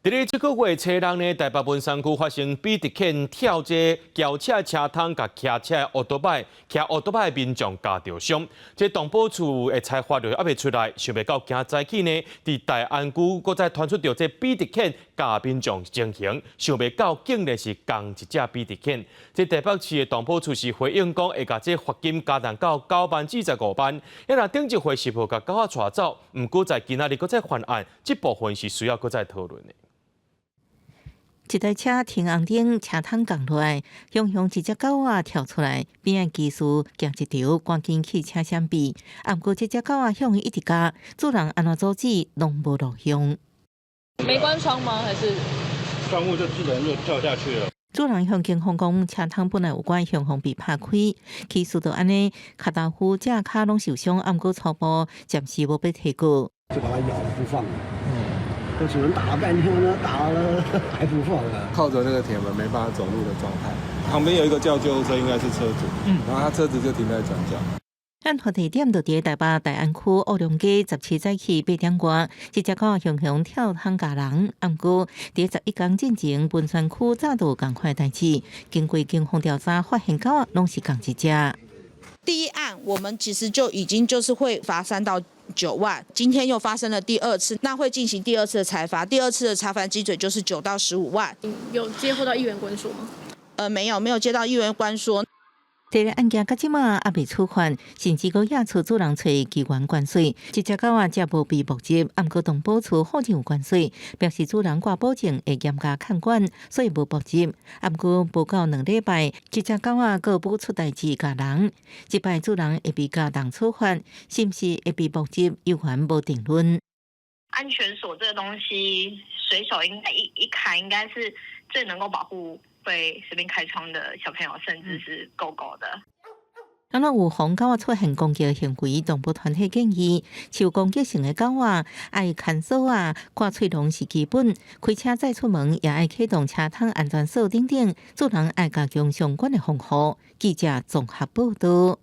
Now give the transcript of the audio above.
佇咧這個月初六呢，台北文山區發生比特犬跳這轎車車窗，共騎車的歐多擺，騎歐多擺的民眾咬著傷。這動保處的裁罰就猶未出來，想袂到今早起呢，佇大安區閣再傳出著這比特犬咬民眾情形，想袂到竟然是仝一隻比特犬。這台北市的動保處是回應講，會共這罰金加重到9萬至15萬。啊若頂一回是無共狗仔帶走，毋過在今仔日閣再犯案，這部分是需要閣再討論的。一台車停紅燈，車窗降落來，雄雄一隻狗仔跳出來，邊仔機師行一條，趕緊去車閃避。啊，毋過這隻狗仔向伊一直咬，主人按怎阻止攏無路用。沒關窗嗎？還是窗戶就自然就跳下去了。主人向警方講，車窗本來有關，雄雄被拍開，起訴就按呢，跤頭趺隻跤攏受傷，啊，毋過初步暫時無被提告。就把它咬了不放。這主人打了半天呢，打了還不放啊！靠着那個鐵門沒辦法走路的狀態，旁邊有一個叫救護車，應該是車主，然後他車子就停在轉角。案發地點就佇台北大安區烏龍街17早起8點外，這隻狗雄雄跳窗咬人，毋過佇11工進前，文山區早就有仝款代誌，經過警方調查，發現狗攏是仝一隻。第一案，我們其實就已經就是會罰3到9萬，今天又發生了第二次，那會進行第二次的裁罰，第二次的裁罰基準就是9到15萬。有接獲到議員關說嗎？沒有，沒有接到議員關說。這个案件到這馬猶未處罰，甚至閣惹出主人揣機關關稅。這隻狗仔則無被目擊，毋過動保處否認有關稅，表示主人掛保證會嚴加看管，所以無目擊。毋過無夠2禮拜，這隻狗仔閣補出代誌咬人，這擺主人會被加重處罰，是毋是會被目擊，猶還無定論。安全鎖這個東西，隨手應該一開，應該是最能夠保護會隨便開窗的小朋友，甚至是狗狗的。啊，若有防狗仔出現攻擊行為，動保團體建議，受攻擊性的狗仔愛牽鎖仔，掛喙籠是基本。開車載出門也愛啟動車窗安全鎖等等，主人愛加強相關的防護。記者綜合報道。